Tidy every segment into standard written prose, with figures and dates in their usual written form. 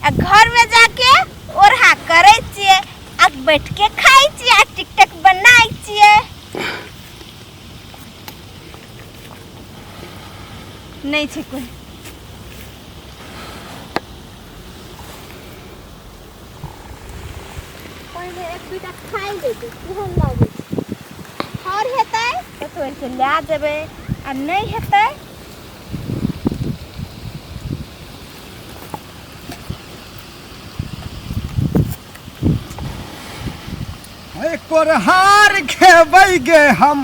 आ घरमे जाके ओढ़ा करै छियै आ बैठ के खाइ छियै आ टिकटक बनाइ छियै। नहि छै कोइ। पहिले एक दूटा खाइ लेबै, केहन लागै छै। फर हेतै तऽ तोड़ि कऽ लए जेबै आ नहि हेतै। हे कोरहार खेबै गे, हम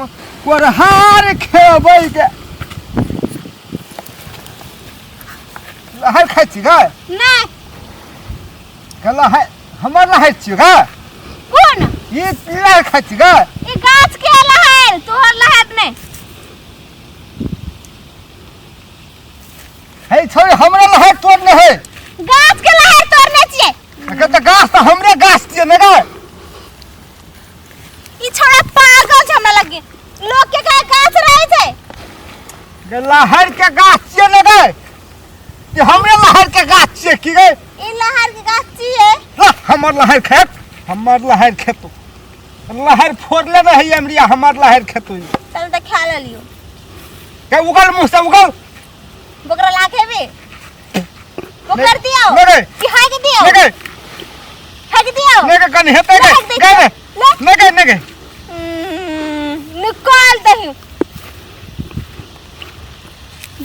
कोरहार खेबै गे। लहर खाइ छी गे? नहि। के लहर हमर लहर छी गे? कोन ई लहर खाइ छी गे? ई गाछ के लहर, तोहर लहर नहि। हे छोड़, हमरा लहर तोड़ने है। गाछ के लहर तोड़ने छियै। के तऽ गाछ तऽ हमरे गाछ छियै ने गे। ई छोड़ा पागल छै हमरा लगे। लोग के का गाछ रहै छै? गे लहर के गाछ छियै ने गे। ई हमरे लहर के गाछ छियै की गे? ई लहर के गाछ छियै। ला, हमर लहर खेत, हमर लहर खेतो। लहर फोड़ले रहै अमरिया, हमर लहर खेतो। चल तऽ खा लेलियो। के उगल मुंह से उगल। बोकरा ला खेबे? बोकर दियो। नहीं गए। कि हाय के दियो? नहीं गए। हाय के दियो? नहीं गए, कनी हेतै गए। लहर दे गए दियो। ले। नहीं गए, नहीं गए। निकाल दही।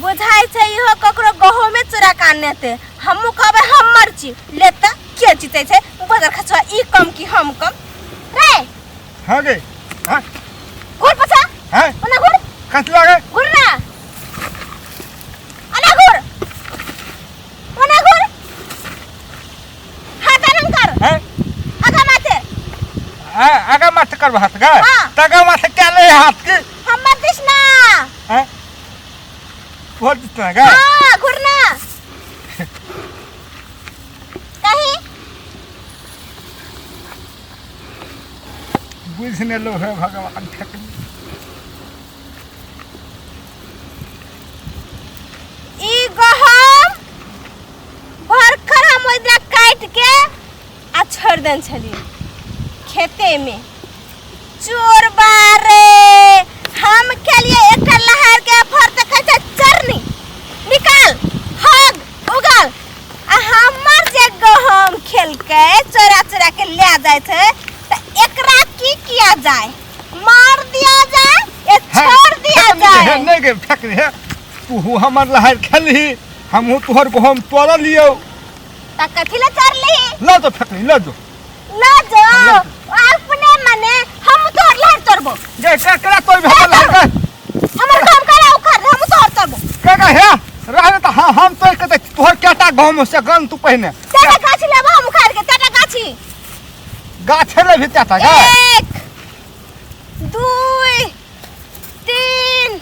बुझाइ छै इहो ककरो गहूमे चोरा के आनने हेतै। हमहूँ कहबै हमर छी ले, तऽ के जीतै छै बदर खचुआ, ई कम कि हम कम रे? हाँ गे, हाँ। घुर पछा। हाँ। ओना घुर। कथी लागे? घुर ना, ओना घुर, ओना घुर। हाथ आराम कर। हाँ। आगा माथे। हाँ, आगा माथे करबो हाथ गा। हाँ। तगा माथे क्या ले हाथ की? हमर दिस ना। हाँ, तोहर दिस ना गा। हाँ, घुर ना कहीं। बुझ ने लो हे भगवान, ठकनी। ई गहम भरखर हम ओहि दिना काटि के आ छोड़ि देने छलियै खेते में। चोर बारे हम खेलिए एकटा लहर के फर तऽ कहै छै चरनी निकाल हग उगल, आ हमर जे गहम खेलकै चोरा चोरा के ले जाइ छै, तऽ एकरा की किया जाय? मार दिया जाय या छोड़ दिया जाय? नहीं गे, फेंक हे। तू हमर लहर खेलही, हमहूँ तोहर गहम तोड़ लियौ। तऽ कथी ले चढ़ली? ल तो फेंक ल जो। ल जो अपने मने, हम तोहर लहर तोड़बो। गे केकरा तोड़ हमर लहर के? हमर काम करा उखड़, हम तोहर तोड़बो। के के हे रहने तऽ हाँ, हम तोड़ के दै छी। तोहर केटा गहम से गन तू पहिने। तेटा गाछी लेबो हम उखाड़ के, तेटा गाछी। गाछे लेबही तेटा गा? 1 2 3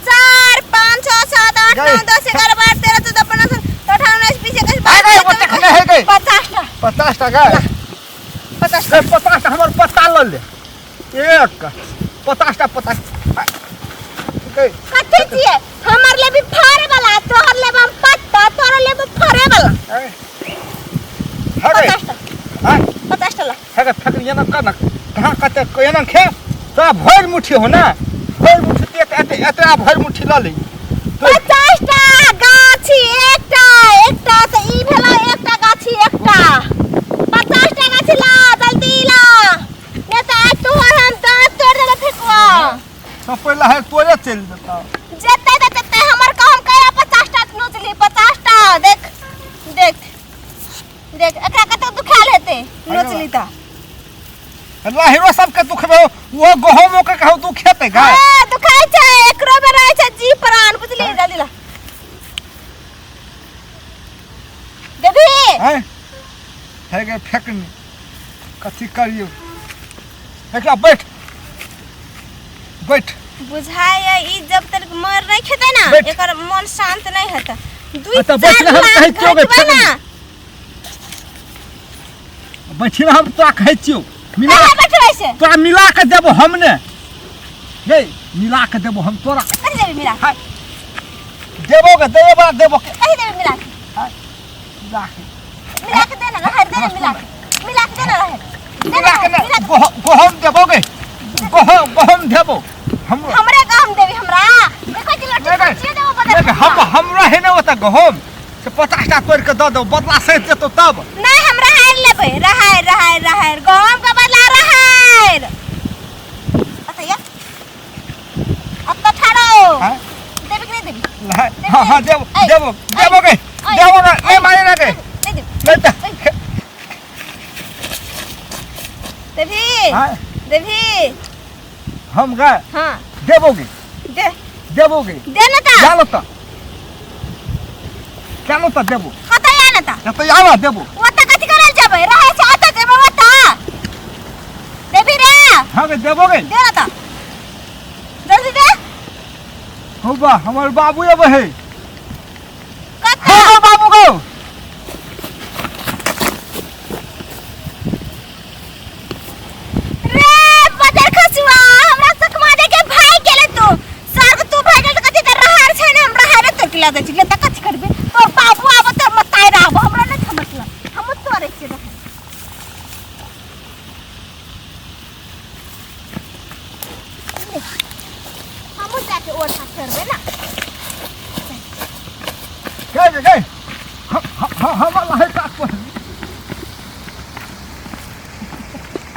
4 5 6 7 8 गई। 9 10 11 12 13 14 15 16 18 19 20 21 आ गई, 22 ओते खने हे गई। 50 टा। 50 टा गा? 50। गई, 50 टा हमर पत्ता लऽ ले। एक 50 टा पत्ता गई। कथी छियै? हमर लेबी फाड़े वाला, तोहर लेब हम पत्ता, तोहर लेब फाड़े वाला। हे गई। 50 टा। हाँ। 50 टा ला। हे गई, फेंक एना कर ना, कहाँ कते एना खे तोरा भरि मुट्ठी हो ना, भरि मुट्ठी ते एते एते भरि मुट्ठी लऽ ली। 50 टा गाछी, एकटा एकटा तऽ ई भेलै एकटा गाछी, एकटा 50 टा गाछी ला, जल्दी ला, नहि तऽ आइ तोहर हम दाँत तोड़ि देबै फेकुआ। सब पहिले है तोरे चलि जेतौ। जेतै तऽ जेतै, हमर काम करा। 50 टा नोचली, 50 टा। देख देख देख, एकरा कते दुखायल हेतै नोचली तऽ। लहरो सबके दुखबे, वो गहूम के कहू दुखेतै गा? हाँ, दुखाइ छै, एकरो में रहै छै जी प्राण, बुझली? जल्दी ला, देबी? हैं हे गे फेकनी, कथी करियौ एकरा? बैठ बैठ। बुझाय ई जब तक मर नहीं खेतै ना, बैठ। एकर मन शांत नहीं हेतै। दुई अच्छा, बैठ चार ना, हम लाख कहै छियौ गे, घटबै ना। बैठी ना, हम तोरा कहै छियौ मिला। कहाँ बैठबै से? तोरा मिला के देबो हम ने गे, मिला के देबो हम तोरा। कथी देबी मिला? हाय, देबो के देबो बड़ा देबो के। कथी देबी मिला के? मिला के। मिला के दे ना रहर दे ना मिला के, मिला के दे ना रहर दे ना। मिला के ना। मिला के। गहूम देबो गे, गहूम गहूम देबो हम। हमरे गहम देबी हमरा? देखो जी लट्टी नहीं, नहीं। कुचिए देबो बदल। नहीं, हम हमरा है ना ओतऽ गहूम से 50 टा तोड़ि के दऽ देबो, बदला सैत जेतौ तब। नहीं, हम रहर लेबै, रहर रहर रहर, गहम के बदला रहर। अच्छा या अब तो ठहरो। हाँ? देबी कि नहीं देबी? नहीं, हाँ हाँ, देबो। ऐ, देबो। ऐ, देबो गे। ऐ, देबो ना, नहीं माने ना गे। नहीं देबी? नहीं तऽ देबी? हाँ? देबी? हम गे? हाँ। देबो गे। दे। देबो गे। दे ना ता। जानो तऽ, जानो तऽ देबो। कतऽ या ना ता? जतऽ आना देबो। ओतऽ कथी करल जेबै? रहै छै ओतऽ जेबै ओतऽ। देबी रे? हाँ गे, देबो गे। दे ना ता, जल्दी दे। हौ बा, हमर बाबू अबै है। कतऽ? हमर बाबू गो। रे बदर खसुआ, हमरा सकमा दे के भाई गेले तू स्वर्ग। तू भाई गेल तऽ कथी तऽ रहर छै ने, हम रहरे तोड़ के लऽ दै छी। ले तऽ कथी करबे? तोर बाबू आबो, तोर मताई रहबो, हमरा नहि छै मतलब। हमहूँ तोड़ै छियै रहर। ले, हमहूँ जाके ओढ़ा करबै ना। गे गे गे, हमर लहर